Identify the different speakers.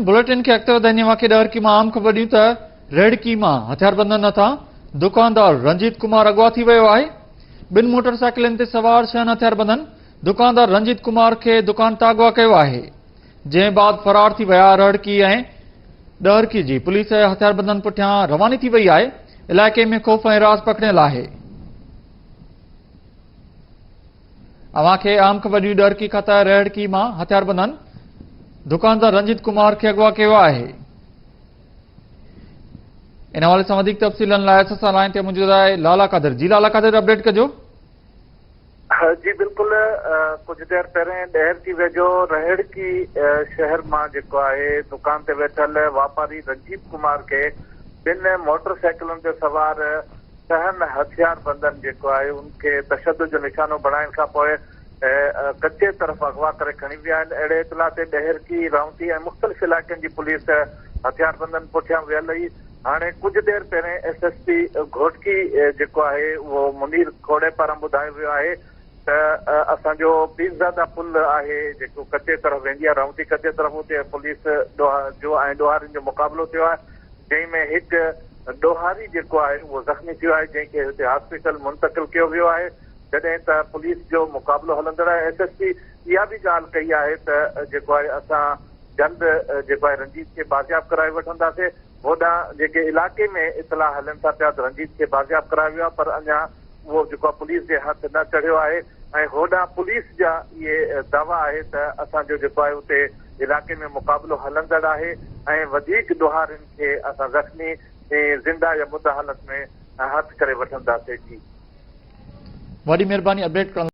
Speaker 1: Bulletin کي اڳتي وڌائيندي اوهان کي ڏهرڪي مان اهم خبر ڏيون ته رهڙڪي مان هٿياربندن هٿان دڪاندار رنجيت ڪمار اغوا ٿي ويو آهي. ٻن موٽر سائيڪلن تي سوار ڇهن هٿياربندن دڪاندار رنجيت ڪمار کي دڪان تان اغوا ڪيو آهي جنهن بعد فرار ٿي ويا. رهڙڪي ۽ ڏهرڪي جي پوليس هٿياربندن پٺيان رواني ٿي وئي آهي. علائقي ۾ خوف ۽ راز پکڙيل آهي. اوهان کي اهم خبر ڏيون ڏهرڪي کان ته رهڙڪي مان هٿياربندن دڪاندار رنجيت ڪمار کي اغوا ڪيو آهي. ان حوالي سان وڌيڪ تفصيلن لاء اسان سان لائين تي موجود آهي لالا قادر. جي لالا قادر اپڊيٽ ڪجو.
Speaker 2: جي بلڪل ڪجهه دير پهرين ڏهرڪي ويجهو رهڙڪي شهر مان جيڪو آهي دڪان تي ويٺل واپاري رنجيت ڪمار کي ٻن موٽر سائيڪلن تي سوار ڇهن هٿياربندن جيڪو آهي ان کي تشدد جو نشانو بڻائڻ کان پوء ڪچي طرف اغوا ڪري کڻي ويا آهن. اهڙي اطلاع تي ڏهرڪي، رائونتي ۽ مختلف علائقن جي پوليس هٿياربندن پٺيان ويل هئي. هاڻي ڪجهه دير پهرين ايس ايس پي گهوٽڪي جيڪو آهي اهو منير کوڙي پاران ٻڌايو ويو آهي ته اسان جو پيرزاده پل آهي جيڪو ڪچي طرف ويندي آهي رائونتي ڪچي طرف اتي پوليس جو ۽ ڏوهارين جو مقابلو ٿيو آهي جنهن ۾ هڪ ڏوهاري جيڪو آهي اهو زخمي ٿيو آهي جنهن کي هتي هاسپيٽل منتقل ڪيو ويو آهي جڏهن ته پوليس جو مقابلو هلندڙ آهي ايس ايس پي اها به ڳالهه ڪئي آهي ته جيڪو آهي اسان جلد جيڪو آهي رنجيت کي بازياب ڪرائي وٺنداسين هوڏانهن جيڪي علائقي ۾ اطلاع هلن ٿا پيا ته رنجيت کي بازياب ڪرايو ويو آهي پر اڃا اهو جيڪو آهي پوليس جي هٿ نه چڙهيو آهي ۽ هوڏانهن پوليس جا اهي دعويٰ آهي ته اسان جو جيڪو آهي اتي علائقي ۾ مقابلو هلندڙ آهي ۽ وڌيڪ ڏوهارين کي اسان زخمي ۽ زنده يا مرده حالت ۾ هٿ ڪري وٺنداسين جي.
Speaker 1: وڏي مهرباني اپڊيٽ ڪرڻ.